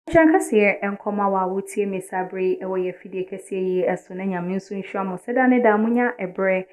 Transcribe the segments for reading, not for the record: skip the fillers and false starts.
Nhyira kɛseɛ nkɔma wo a wotie me saa berɛ yi wɔ yɛn afidie kɛseɛ yi so na Nyame nso nhyira mo sɛ daa ne daa monya ɛberɛ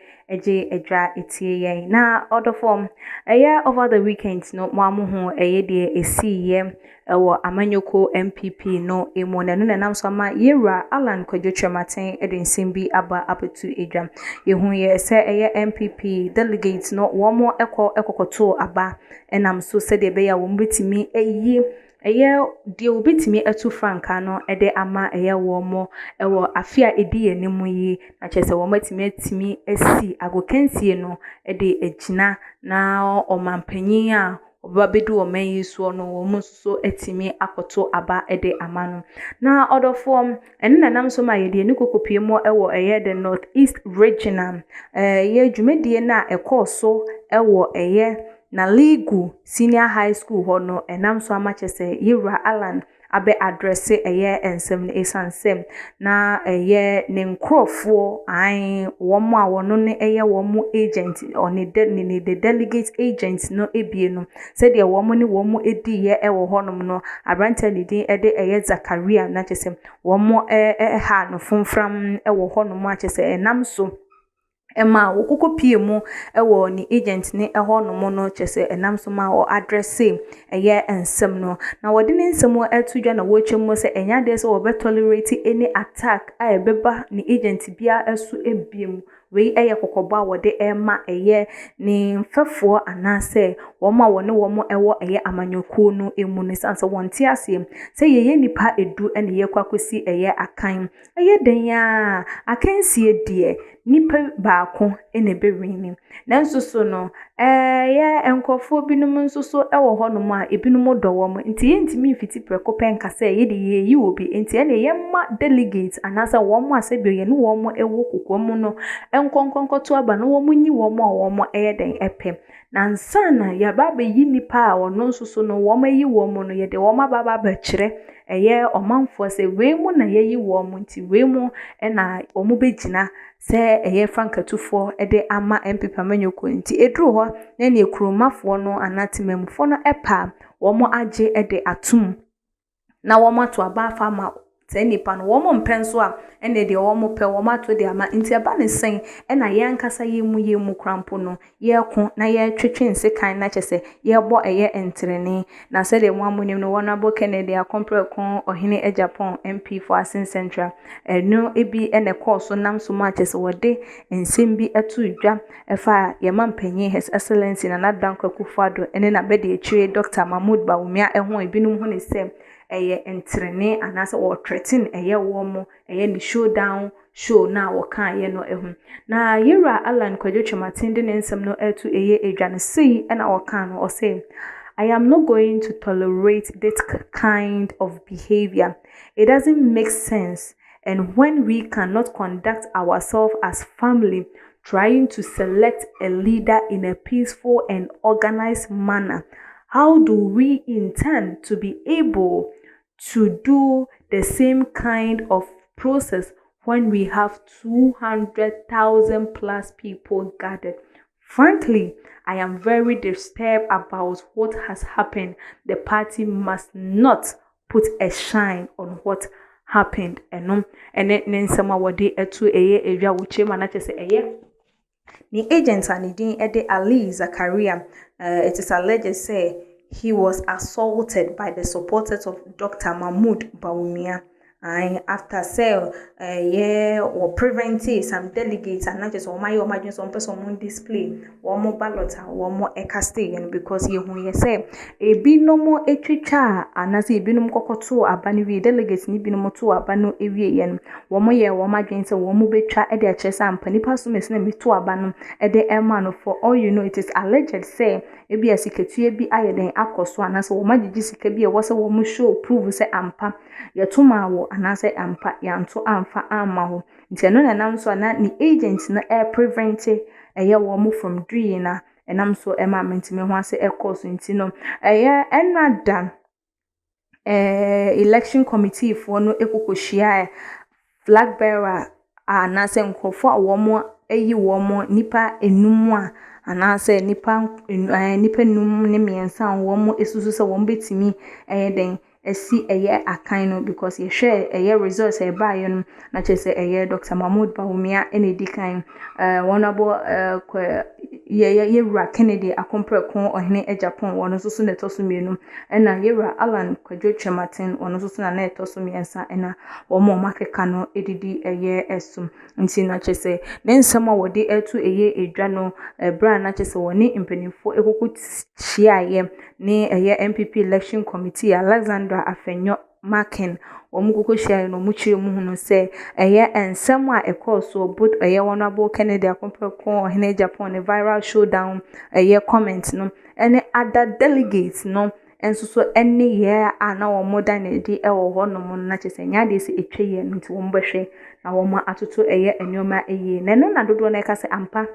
gye adwa tie yɛn. Na ɔdɔfoɔ, ɛyɛ over the weekend no mo a mo ho ɛyɛ deɛ ɛsiiɛ ɛwɔ amanyɔkuo NPP no mu, na ɛno na ɛnam so ama yɛwura Alan Kwadwo Kyerematen de nsɛm bi aba abɛto dwa. Yɛhu yɛ sɛ ɛyɛ NPP delegates no wɔn kɔ kɔkɔtoo aba ɛnam so sɛdeɛ ɛbɛyɛ a wɔn bɛtumi ayi ɛyɛ deɛ wɔbɛtumi atu frankaa no de ama ɛyɛ wɔn wɔ afe a ɛdi yɛn anim yi, na kyerɛ sɛ wɔn atumi asi agokansie no de agyina na ɔmanpanin a ɔbɛba abɛdi ɔman yi soɔ no, wɔn nso so atumi akɔto aba de ama no. Na ɔdɔfoɔ, ɛno na ɛnam so ma yɛde ani kɔkɔpie mu wɔ ɛyɛ the North East Region a ɛyɛ dwumadie no a ɛkɔɔ so wɔ ɛyɛ Nalerigu Senior High School hɔ no, ɛnam so ama kyerɛ sɛ yɛwura Alan abɛ address ɛyɛ nsɛm no, ɛsiane sɛ na ɛyɛ ne nkurɔfoɔ ae wɔn a wɔno ne ɛyɛ wɔn agent, ɔne de ne the delegate agent no ebie no, sɛdeɛ wɔn ne wɔn diiɛ wɔ hɔnom no, aberanteɛ ne din de ɛyɛ Zakaria, na kyerɛ sɛ wɔn ɛha no fomfram wɔ hɔnom a kyerɛ sɛ ɛnam so ɛma wɔkɔkɔ pie mu wɔ ne agent ne hɔnom no, kyerɛ sɛ ɛnam so ma wɔ address ɛyɛ nsɛm no. Na wɔde ne nsɛm ato dwa na wɔretwa mu sɛ ɛnyɛ adeɛ sɛ wɔbɛ tolerate any attack a ɛbɛba ne agent biara so ebiem. Wei yɛ kɔkɔbɔ a wɔde rema ɛyɛ ne mfɛfoɔ anaasɛ wɔn a wɔne wɔn wɔ ɛyɛ amanyɔkuo no mu no, ɛsiane sɛ wɔnte aseɛ sɛ yɛyɛ nnipa 10 na yɛrekɔ akɔsi ɛyɛ akan. Ɛyɛ den ara akansie deɛ, nipa baako na ɛbɛwin. Nanso so no, ɛyɛ nkurɔfoɔ binom nso so wɔ hɔnom a ebinom dɔ wɔn nti yɛntumi mfiti prɛko pɛ nka sɛ yɛde yɛreyi obi, nti ɛnneɛ yɛmma delegate anaasɛ wɔn a sɛdeɛ yɛne wɔn wɔ kokoam no nkɔ nkɔto aba na wɔnyi wɔn a wɔn yɛ den pɛ. Na ansa na yɛaba abɛyi nipa a ɔno nso so no wɔayi wɔn no, yɛde wɔn aba abɛkyerɛ ɛyɛ ɔmanfoɔ sɛ wei mu na yɛayi wɔn, nti wei mu na wɔbɛgyina sɛ ɛyɛ frankatufoɔ de ama NPP amanyɔkuo. Nti ɛduru hɔ na neɛ kuromafoɔ no anaa temamufoɔ no pɛ a, wɔn agye de atom na wɔato aba afa ama saa nipa no. Wɔn mpɛ nso a, ɛna deɛ wɔn pɛ wɔn ato de ama. Nti ɛba ne sɛn ɛna yɛn ankasa yɛn mu koraa mpo no yɛreko na yɛretwetwe nsekan na kyerɛ sɛ yɛrebɔ ɛyɛ ntenenee? Na sɛdeɛ mo a monim no, Honourable Kennedy Akompreko Ohene Agyapong, MP for Assin Central, ɛno bi na ɛkɔɔ so nam so mu a kyerɛ sɛ wɔde nsɛm bi to dwa ɛfa yɛn mampanyin His Excellency Nana Dankwa Akufo-Addo ne n'abadiakyire Dr. Mahmood Bawumia ho. Ebinom hu ne sɛ ɛyɛ ntenenee anaasɛ wɔrethreaten ɛyɛ wɔn ɛyɛ ne showdown show no a wɔkaeɛ no ho. Na yɛwura Alan Kwadwo Kyerematen de ne nsɛm no ɛto ɛyɛ edwa no, sei ɛna ɔkaa no, ɔsɛ, "I am not going to tolerate this kind of behavior. It doesn't make sense. And when we cannot conduct ourselves as family, trying to select a leader in a peaceful and organized manner, how do we intend to be able to do the same kind of process when we have 200,000 plus people gathered? Frankly, I am very disturbed about what has happened. The party must not put a shine on what happened." Ɛno ɛne ne nsɛm a wɔde ɛto ɛyɛ edwa wɔ kyerɛ mu a na kyerɛ sɛ ɛyɛ ne agent a ne din de Ali Zakaria. It is alleged sɛ he was assaulted by the supporters of Dr. Mahmood Bawumia. Aye, after sɛ ɛyɛ wɔ prevent some delegates a na kyerɛ sɛ wɔn ayɛ wɔn adwene sɛ wɔn pɛ sɛ wɔn display wɔn ballot a wɔn cast yɛ no, because yɛhu yɛ sɛ ebinom atwitwa a anaasɛ ebinom kɔkɔtoo aba no wie, delegates no binom too aba no wie yɛ no, wɔn yɛ wɔn adwene sɛ wɔn bɛtwa de akyerɛ sɛ ampa nipa so mesi na meto aba no de ma no. For all you know, it is alleged sɛ ebi a sikatua bi ayɛ den akɔ so anaasɛ wɔn agyegye sika bi a ɛwɔ sɛ wɔn show prove sɛ ampa yɛto maa wɔ anaasɛ ampa yɛanto amfa amma hɔ. Nti ɛno na ɛnam so a na ne agent no ɛreprevent ɛyɛ wɔn from doing a ɛnam so ɛma mentumi ho ase ɛkɔɔ so. Nti no ɛyɛ ɛna da election committee foɔ no kɔkɔhyia flag bearer a anaasɛ nkurɔfoɔ a wɔn ayi wɔn nipa enum a anaasɛ nipa 53 a wɔn susu sɛ wɔn bɛtumi ɛyɛ den asi ɛyɛ akan no, because yɛhwɛ ɛyɛ results a ɛbaeɛ no na kyerɛ sɛ ɛyɛ Dr. Mahmood Bawumia ɛna edi kan, Honourable yɛ yɛwura Kennedy Akompreko Ɔhene Agyapong, wɔn nso so na ɛtɔ so mmienu, ɛna yɛwura Alan Kwadwo Kyerematen, wɔn nso so na na ɛtɔ so mmiɛnsa, ɛna wɔn a wɔn akeka no didi ɛyɛ ɛso. Nti na kyerɛ sɛ ne nsɛm a wɔde ɛto ɛyɛ edwa no, ɛberɛ a na kyerɛ sɛ wɔne mpanimfoɔ ɛkɔkɔ hyiaeɛ ne ɛyɛ NPP Election Committee, Alexander Afenyo Markin, wɔn kɔkɔ hyiaeɛ no, wɔn kyerɛ mu hunu sɛ ɛyɛ nsɛm a ɛkɔɔ so, both ɛyɛ Honourable Kennedy Akompreko Ɔhene Agyapong ne viral showdown ɛyɛ comment no, ɛne other delegates no nso so nneyɛɛ a na wɔda no adi wɔ hɔnom no, na kyerɛ sɛ ɛnyɛ adeɛ sɛ ɛtwa yie no, nti wɔbɛhwɛ na wɔn atoto ɛyɛ nneɛma yie. Na ɛno na dodoɔ no ɛka sɛ ampa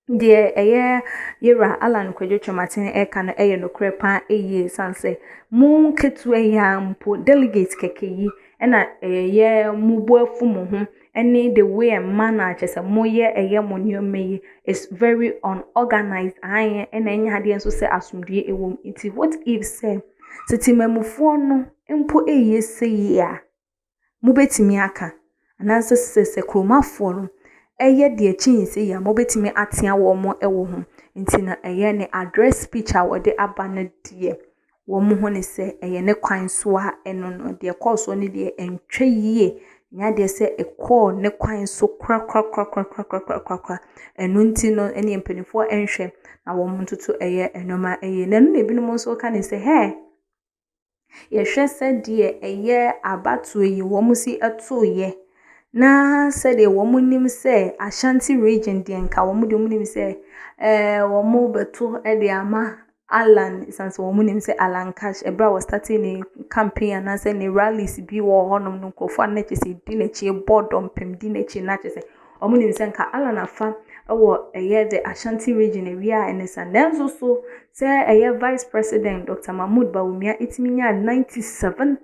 deɛ ɛyɛ yɛwura Alan Kwadwo Kyerematen ɛreka no ɛyɛ nokorɛ paa yie, san sɛ mo nketewa yi ara mpo, delegate kɛkɛ yi, ɛna ɛyɛ mo bo afu mo ho, ɛne the way a manner kyerɛ sɛ moyɛ ɛyɛ mo nneɛma yi is very unorganized ahan, ɛna ɛnyɛ adeɛ nso sɛ asomdwie ɛwɔ mu. Nti what if sɛ temamufoɔ no mpo ɛyɛ sɛ yie a, mobɛtumi aka, anaasɛ sɛ kuromafoɔ no ɛyɛ deɛ kyɛn sɛ yie a, mobɛtumi atea wɔn wɔ ho? Nti na ɛyɛ ne address speech a wɔde aba no deɛ, wɔn ho ne sɛ ɛyɛ ne kwan so a ɛno no deɛ ɛkɔɔ so no deɛ ɛntwa yie, nyɛ adeɛ sɛ ɛkɔɔ ne kwan so korakorakorakorakorakora. Ɛno nti no, ɛne mpanimfoɔ nhwɛ na wɔn ntoto ɛyɛ nneɛma yie. Na ɛno na ebinom nso ka ne sɛ hɛɛ, yɛhwɛ sɛdeɛ ɛyɛ abatoɔ yi wɔn si toeɛ, na sɛdeɛ wɔn nim sɛ Ashanti Region deɛ, nka wɔn deɛ wɔn nim sɛ wɔn bɛto de ama Alan, ɛsiane sɛ wɔn nim sɛ Alan Cash, ɛberɛ a wɔstart ne campaign anaasɛ ne rallies bi wɔ hɔnom no, nkurɔfoɔ a na kyerɛ sɛ di n'akyi bɔ dɔmpem di n'akyi, na kyerɛ sɛ wɔn nim sɛ nka Alan afa wɔ ɛyɛ the Ashanti Region awie a ɛne sa. Nanso so sɛ ɛyɛ Vice President Dr. Mahmood Bawumia etumi nyaa 97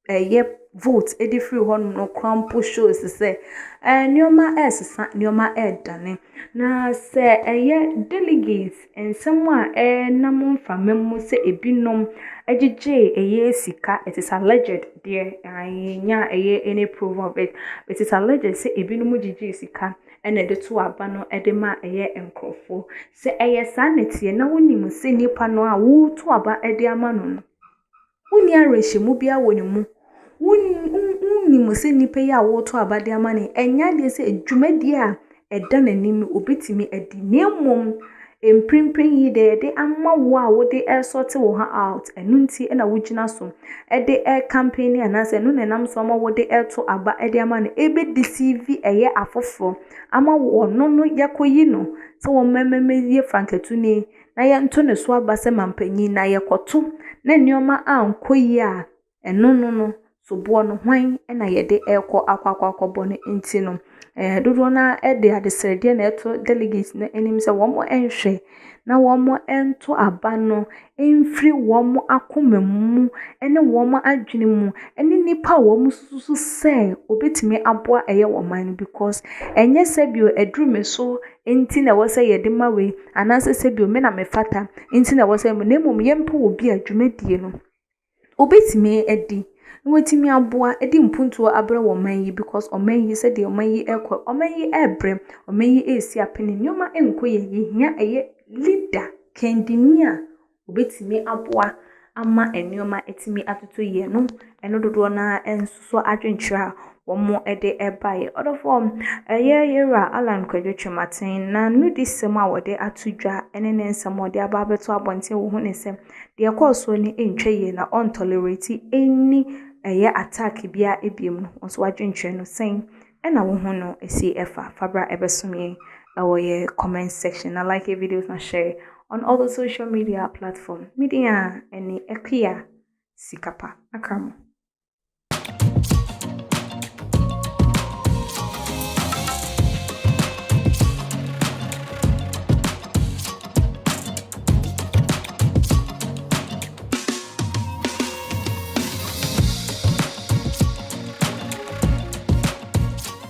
ɛyɛ vote de firi hɔnom no koraa mpo shows sɛ nneɛma ɛresesa, nneɛma ɛredane. Na sɛ ɛyɛ delegates nsɛm a ɛnam mframa mu sɛ ebinom gyegye ɛyɛ sika, it is alleged deɛ, yɛnnya ɛyɛ any proof of it, it is alleged sɛ ebinom gyegye sika ɛna ɛde to aba no de ma ɛyɛ nkurɔfoɔ. Sɛ ɛyɛ saa na ɛteɛ na wonim sɛ nipa no a woreto aba de ama no no, wonni awerɛhyɛmu biara wɔ ne mu. Wonnim sɛ nipa yi a woreto aba de ama no, ɛnyɛ adeɛ sɛ dwumadie a ɛda n'anim no obɛtumi adi, na mmom mprempren yi deɛ yɛde ama wo a wode ɛresort wo ho out, ɛno nti na wogyina so de ɛrecampaign, anaasɛ ɛno na ɛnam so ama wode ɛreto aba de ama no, ɛbɛdeceive ɛyɛ afoforɔ ama ɔno no yɛakɔyi no sɛ wɔmmɛyɛ frankatuni na yɛnto ne so aba sɛ mampanyin, na yɛkɔto na nneɛma ankɔ yie a, ɛno no soboɔ no hwan na yɛde ɛrekɔ akɔ akɔbɔ no? Nti no dodoɔ no ara de adesrɛdeɛ na ɛto delegates no anim sɛ wɔn nhwɛ na wɔn nto aba no mfiri wɔn akoma mu ne wɔn adwene mu ne nnipa a wɔn susu sɛ obetumi aboa ɛyɛ ɔman no, because ɛnyɛ sɛbio aduru me so nti na ɛwɔ sɛ yɛde ma wei, anaasɛ sɛbio me na mefata nti na ɛwɔ sɛ, na mmom yɛmpɛ obi a dwumadie no obetumi adi na watumi aboa de mpuntuo abrɛ wɔ ɔman yi, because ɔman yi, sɛdeɛ ɔman yi rekɔ, ɔman yi rebrɛ, ɔman yi resi apene, nneɛma nkɔ yie. Yɛhia ɛyɛ leader kandini a obetumi aboa ama nneɛma atumi atotɔ yie no. Ɛno dodoɔ no ara nso so adwenkyerɛ a wɔde baeɛ. Ɔdɔfoɔ, ɛyɛ yɛwura Alan Kwadwo Kyerematen na nudisɛm a wɔde ato dwa ne ne nsɛm a wɔde aba abɛto abɔnten wɔ ho ne sɛ deɛ ɛkɔɔ soɔ no ntwa yie na ɔntolerate any ɛyɛ attack biara biom no. Nso adwenkyerɛ no sɛn ɛna wo ho no si ɛfa? Fa bra ɛbɛsom yɛn ɛwɔ yɛ comment section, na like videos na share on all the social media platform. Media ɛne Akua Sikapa Akramo.